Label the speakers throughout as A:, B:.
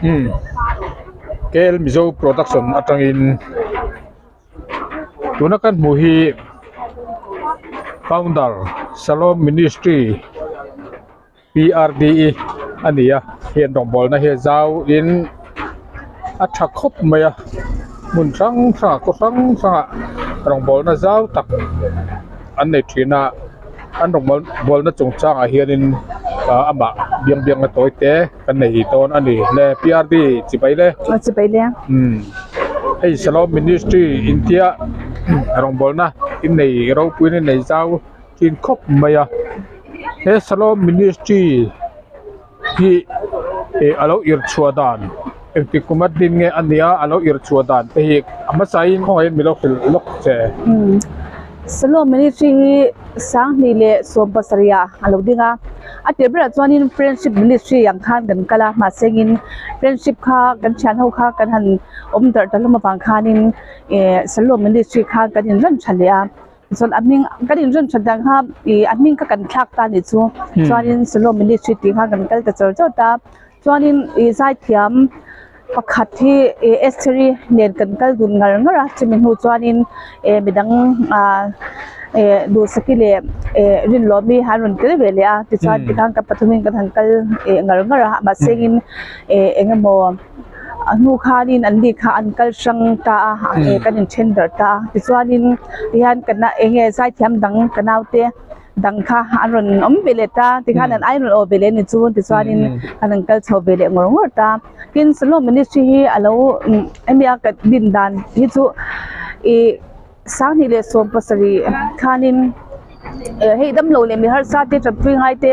A: Umm KL Mizo production atangin tuna kan hmuh hi founder Shalom Ministry P_R_D_E a ni a hei an rawngbawlna hi a zau in a tha khawp mai a hmun hrang hrangah khaw hrang hrangah rawngbawlna zau tak an nei thin a an rawngbâwl bâwlna chungchângah hianin ah amah biang biangna tawi te kan nei dawn a ni le P_R_D chibai le
B: aw chibai le
A: umm hei Shalom Ministry intia rawngbâwlna innei ropuiin innei zau thin khawp mai a he Shalom Ministry hi ih a lo irh chhuah dan engtik kum a din nge a nia a lo irh chhuah dan te hi a hmasain khawngaihin min lo hrilh lawk che.
B: Umm Shalom Ministry hi Sanghnih leh 17 ah a lo ding a a tir berah chuanin Friendship Ministry ang khan kan kal a mahsengin Friendship kha kan thian ho kha kan han awm darh ta hlawm avang khanin eh Shalom Ministry kha kan inrem tha leh a. Chuan a hming kan inrem that dan kha ih a hming kha kan thlak ta anih chu chuanin Shalom Ministry tih kha kan kal ta chawr chawr ta chuanin ih zaithiam pakhat hi ih Estheri nen kan kal dun ngar ngar a chumi hnu chuanin eh midang ah eh Duhsaki leh eh Rinlawmi an rawn tel ve leh a tichuan tikhan kan pathumin kan han kal eh ngar ngar a mahse engin eh eng emaw. A hnu khanin an ni kha an kal hrang ta a eh kan inthen darh ta a tichuanin tihian ka na eng nge zaithiam dang ka naute dang kha an rawn awm ve leh ta tikhan an ai rawn aw ve leh a ni chu tichuanin an rawn kal chho ve leh ngawr ngawr ta tin Shalom Ministry hi a lo hemi a ka din dan hi chu ih Sanghnih leh 17 khanin eh hei damlo leh mi harsa te tanpui ngai te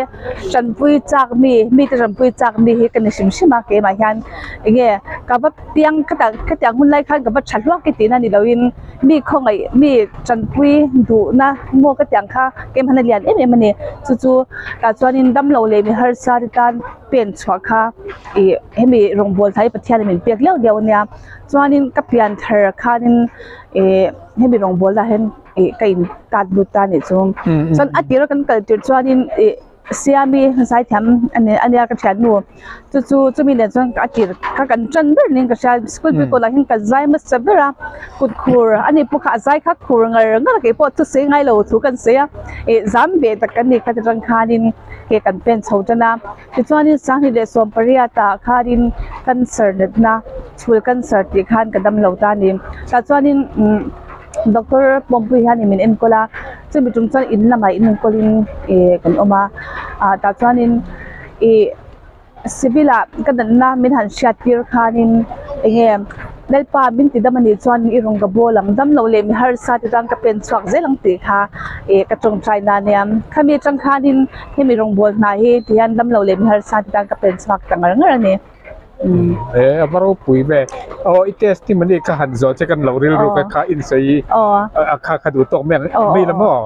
B: tanpui chak mi mi te tanpui chak mi hi ka ni hrim hrim a keimah hian enge ka va piang ka ta ka tiang hun lai khan ka va tha hluak i tihna ni loin mi khawngaih mi tanpui duhna maw ka tiang kha keimah hian a lian em em a ni chu chu tah chuanin damlo leh mi harsa te tan pen chhuah kha ih hemi rawngbawl thai Pathianin min pek liau liau a nia chuanin ka pian thar khanin. Ih hemi rawngbawl ah hian ih ka in tat lut ta anih chu chuan a tira kan kal tir chuanin ih siami zaithiam ani ania ka thiannu chu chu chumi nen chuan a tir kha kan tan ber niin ka hria school pickle ah hian kan zai hmasa ber a kut khur ani pawh kha a zai kha khur ngar ngar a keipawh thusawi ngailo thu kan sawi a ih zam ve tak kan ni kha ti tang khanin ke kan pen chho tan a. Tichuanin Sanghnih leh 18 ah khanin cancer natna chhul cancer tih khan ka dam lo ta a ni. Tah chuanin umm doctor pawmpui hianin min enkawl a, chumi tum chuan in lamah in enkawlin ih kan awm a, ah tah chuanin ih civil ah ka natna min han hriat tir khanin eng nge Lalpa min ti dam anih chuan i rawn ka bawl ang dam loh leh mi harsa te tan ka pen chhuak zel ang tih kha ih ka tawngtai na ania. Khami atang khanin hemi rawngbâwl hna hi ti hian dam loh leh mi harsa te tan ka pen chhuak ta ngar ngar a ni.
A: E a va ropui ve. Aw i testimony ka han zawh che kan lo rilru ka kha insawi a kha kha duh tawk mai ang mai la maw?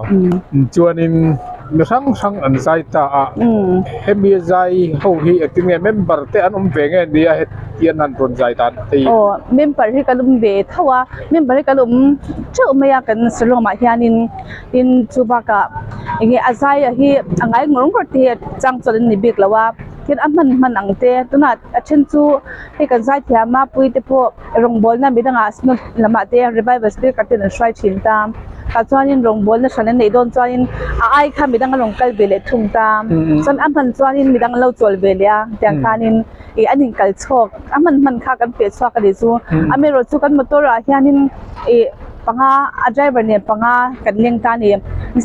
A: Chuanin mi hrang hrang an zai ta a, hemi zai ho hi engtin nge member te an awm ve nge nia hetian han rawn zai dan te hi?
B: Aw member hi kan awm ve tho a, member hi kan awm teuh mai a kan salawmah hianin tin chu bakah eng nge a zai a hi a ngai ngawr ngawr te hi a chang chuan an ni bik lo a. Thil a hman hman ang te tunah a then chu hei kan zai thiam a pui te pawh rawngbawlna midangah synod lamah te revival speaker ten an hruai thin ta tah chuanin rawngbawlna hran an neih dawn chuanin a ai kha midang a rawn kal ve leh thung ta chuan a hman chuanin midang an lo chawl ve leh a tiang khanin ih an inkal chhawk a hman hman kha kan feh chhuak a nih chu amaherawh chu kan motor ah hianin ih panga a driver nen panga kan leng ta a ni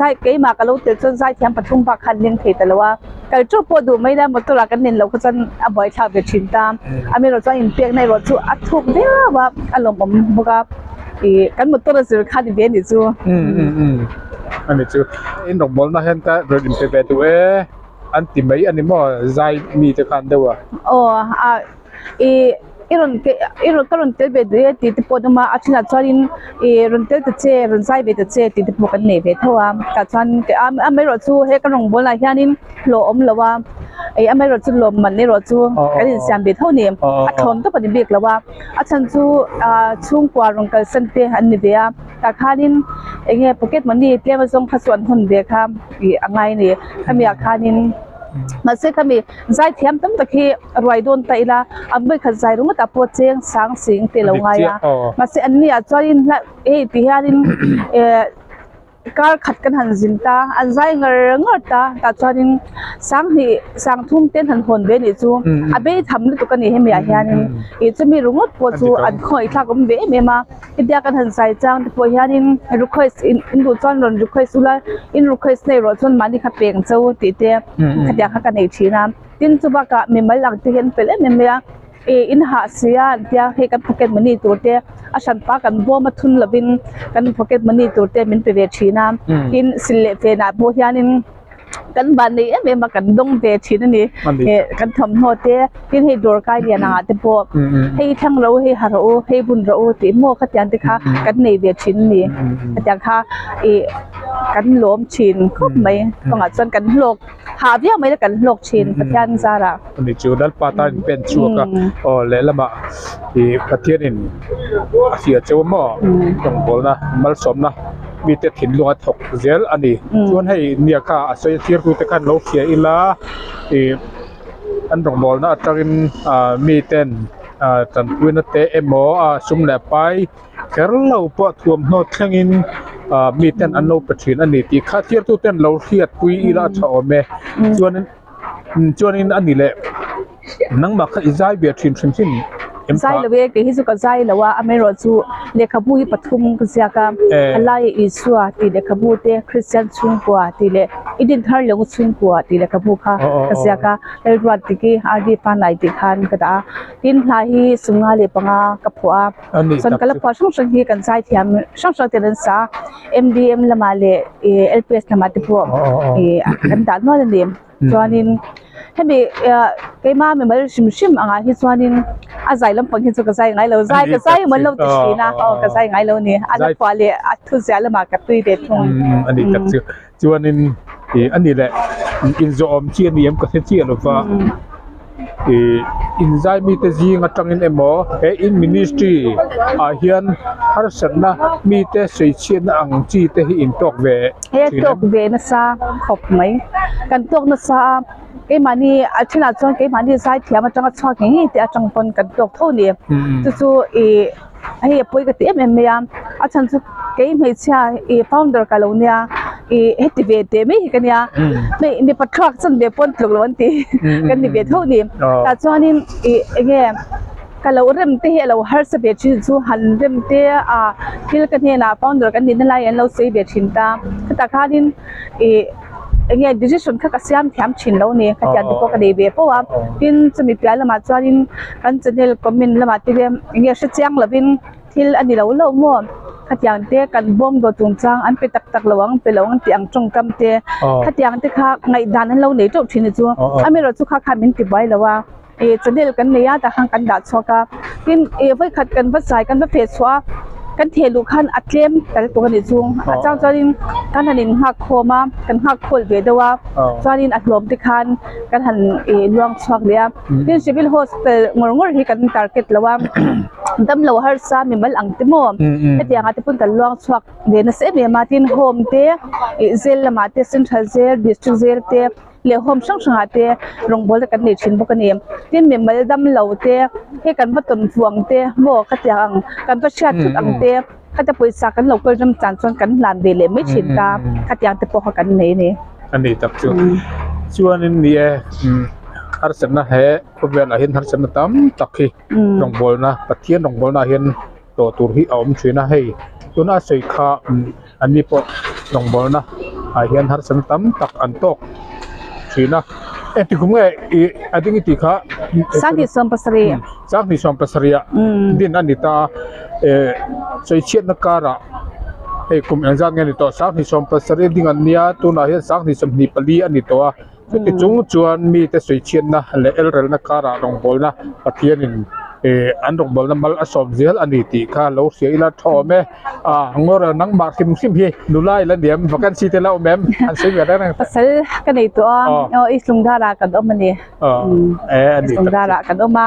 B: zai keimah ka lo tel chuan zai thiam pathum bak kha an leng thei ta lo a. Kal teuh pawh duh mai la motor ah kan nen loh kha chuan a buaithlak ve thin ta. Amaherawh chuan inpekna erawh chu a thuk viau a, a lawmawm bawk a, ih kan motor a zir kha ni ve a nih chu.
A: Umm umm umm a ni chu. In rawngbawlna hian ka rawn inpe ve duh e an ti mai a ni maw zai mi te khan deuh a.
B: Aw a ih i rawn ke i rawn ka rawn tel ve duh e tih te pawh an awm a, a thenah chuanin ih rawn tel ta che rawn zai ve ta che tih te pawh kan nei ve tho a tah chuan amaherawh chu he kan rawngbawlna ah hianin hlawh awm lo a ih amaherawh chu lawmman erawh chu kan insiam ve tho a ni a thlawm tawp a ni bik lo a a chhan chu ah chhungkua rawn kalsan te an ni ve a tah khanin eng nge pocket money tlem azawng kha chu an hawn ve kha ih a ngai a ni khami ah khanin. Mahse khami zaithiam tam tak hi ruai dawn ta ila a vawikhat zai ringawt ah pawh cheng sang sing te lo ngai a mahse an ni ah chuanin hei ti hianin eh kar khat kan han zin ta an zai ngar ngar ta tah chuanin sanghnih sang thum te an han hawn ve anih chu a bei tham lutuk a ni hemi ah hianin ih chumi ringawt pawh chu an khawngaih thlak awm ve em em a hetia kan han zai chang te pawh hianin request in in duh chuan rawn request ula in request na erawh chuan mahni kha peng cho tih te khatiang kha ka nei thin a tin chu bakah mimal ang te hi an fel em em mai a. Ih in hah si a an tia hei kan pocket money tur te a hranpa kan bawm a thun lovin kan pocket money tur te min pe ve thin a tin sil leh fen ah pawh hianin kan van nei em em a kan dawng ve thin a ni ih kan thawmhnaw te tin hei dawr kai lian ang ah te pawh hei thlang ro hei ha rawh u hei bun rawh u tih maw khatiang te kha kan nei ve thin a ni khatiang kha ih kan lawm thin khawp mai kawngah chuan kan hlawk hah viau mai la kan hlawk thin Pathian zarah.
A: Ani chu Lalpa tan in pen chhuak a, aw lehlamah ih Pathianin a hria cheu a maw rawngbawlna malsawmna mite thinlung a thawk zel a ni. Chuan hei nia kha a sawi a thirtu te khan lo hria ila ih an rawngbawlna atangin ah miten ah tanpuina te emaw a sum leh pai kher lo pawh thuamhnaw thlengin ah miten an lo pe thin a ni tih kha thirtu ten lo hriatpui ila a tha awm e chuanin. Chuanin a ni leh nangmah kha i zai ve thin hrim hrim em
B: Zai lo e, kei hi chu ka zai lo a, amaherawh chu lehkhabu hi pathum ka ziak a, a laia Isua tih lehkhabu te, Kristian chhungkua tih leh i dinthar lung chhungkua tih lehkhabu kha ka ziak a, Lalruat tih hi RD Fanai tih khan ka dah a, tin hla hi 55 ka phuah a, chuan ka la phuah hrang hrang hi kan zai thiam hrang hrang ten an sa a. MDM lamah leh ih LPS lamah te pawh ih kan dah nual a ni chuanin hemi ah keima mimal hrim hrim angah hi chuanin a zai lampang hi chu ka zai ngai lo zai ka zai emaw an lo ti thin a aw ka zai ngai lo a ni a la phuah leh a thu ziah lamah ka tui ve thung.
A: A ni tak chu chuanin ih a ni leh inzawhawm chi a ni em ka hre chiah lova. Ih inzai mite zing atangin emaw he in ministry ah hian harsatna mite sawichhiatna ang chi te hi in tawk ve
B: He tawk ve nasa khawp mai kan tawk nasa a keimahni a thenah chuan keimahni zaithiam atanga chhuak ngei ngei te atang pawn kan tawk tho a ni chu chu ih hei a pawi ka ti em em mai a a chhan chu kei hmeichhia ih founder ka lo nia ih heti ve teh mai hi ka nia hei mipa thluak chuan ve pawn tluk lo an ti ka ni ve tho a ni tah chuanin ih eng nge ka lo rem te hi a lo harsa ve thin chu han rem te a thil ka hnenah founder kan nihna lai an lo sawi ve thin ta chutah khanin ih. Eng nge decision kha ka siam thiam thin lo ni ka tiang te pawh ka nei ve fo a tin chumi piah lamah chuanin kan channel comment lamah te hian eng nge hre chiang lovin thil a ni lo lo maw khatiang te kan bawm dawt chungchang an pe tak tak lo ang pe lo ang tih ang tawngkam te khatiang te kha ngaihdan an lo nei teuh thin a chu amaherawh chu kha khan min ti buai lo a ih channel kan nei a tah khan kan dah chhuak a tin ih vawikhat kan va zai kan va feh chhuah a kan theh luh khan a tlem tal tawh a nih chu a chang chuanin kan han in nghak khawm a kan nghak khawl ve deuh a chuanin a hlawm te khan kan han ih luang chhuak leh a tin civil hospital ngawr ngawr hi kan target lo a damlo harsa mimal ang te maw hetiang ah te pawn kan luang chhuak ve nasa em em a tin home te ih jail lamah te central jail district jail te. leh home hrang hrangah te rawngbawl te kan nei thin bawk a ni tin mimal dam lo te hei kan va tawn vuang te maw khatiang ang kan va hriat thut ang te khata pawisa kan lo kal ram chan chuan kan hlan ve leh mai thin ta khatiang te pawh kha kan nei a ni.
A: A ni tak chu chuanin ni e harsatna he khawvelah hian harsatna tam tak hi rawngbawlna Pathian rawngbawlna ah hian tawh tur hi a awm thin a hei tuna a sawi kha an ni pawh rawngbawlna ah hian harsatna tam tak an tawk thin a engti kum nge ih a ding i tih kha
B: 2017
A: 2017 ah din a ni ta a eh sawichhiatna karah hei kum engzat nge ni tawh 2017 ding an nia tunah hian 2024 a ni tawh a. Chuti chung chuan mite sawichhiatna leh elrelna karah rawngbawlna Pathianin ih an rawngbawlna mal a sawm zel a ni tih kha lo hria ila tha awm e. Ah ngawr nangmah hrim hrim hi nula ila niam vacancy te la awm em an sawi ve reng reng.
B: Pasal ka nei tawh a, aw East Lungdara kan awm a ni. East Lungdara kan awm a,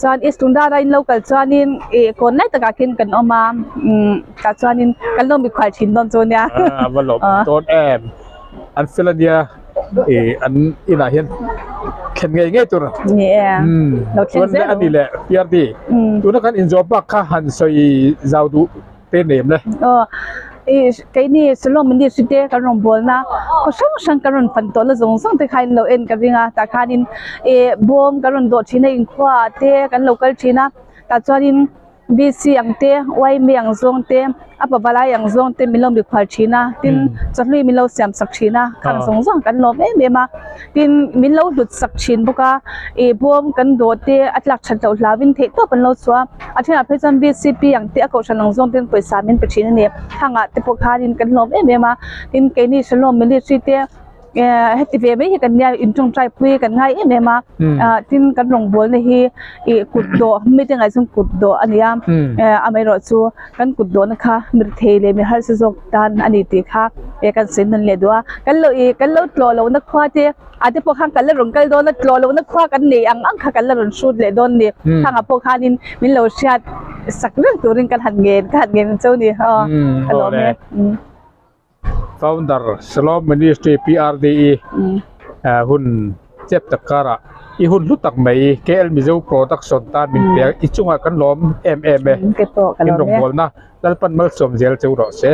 B: chuan East Lungdara in lo kal chuanin ih kawn lai takah khin kan awm a, tah chuanin kan lo mikhual thin dawn chu nia.
A: A va lawm dawn em, an fel a nia. ih an inah hian thlen ngei ngei tur
B: Ni e.
A: umm
B: Lo thleng
A: chuan
B: zel
A: a ni leh PRD tuna kan inzawh bak kha han sawi zau duh te nem le.
B: Aw ih keini Shalom Ministry te kan rawn bawl na khaw hrang hrang kan rawn fan tawh na zawng zawng te kha in lo en ka ring a tah khanin ih bawm kan rawn dawh thin a inkhua ah te kan lo kal thin a tah chuanin BC ang te YMA ang zawng te a pavalai ang zawng te min lo mikhual thin a tin chawhlui min lo siam sak thin a khang zawng zawng kan lawm em em a tin min lo hlut sak thin bawk a ih bawm kan dawh te a tlak that loh hlauhin theih tawp an lo chhuah a a thenah phei chuan B_C_P ang te a kohhran ang zawng ten pawisa min pe thin a ni khangah te pawh khanin kan lawm em em a tin keini Shalom Ministry te. Eh heti ve mai hi kan nia in tawngtai pui kan ngai em em a ah tin kan rawngbawlna hi ih kut dawh mite ngaih chuan kut dawh a ni a eh amaherawh chu kan kut dawhna kha mirthei leh mi harsa zawk tan a ni tih kha eh kan sawi nawn leh duh a kan lo ih kan lo tlawh lohna khua te ah te pawh khan kan la rawn kal dawn a tlawh lohna khua kan nei ang ang kha kan la rawn hrut leh dawn a ni khangah pawh khanin min lo hriat sak reng turin kan han ngen ka han ngen cho a ni aw ka lawm e.
A: Founder Shalom Ministry PRDE hun chep tak karah i hun hlu tak mai KL Mizo Production tan min pe a i chungah kan lawm em em e in rawngbawlna Lalpan malsawm zel cheu rawh se.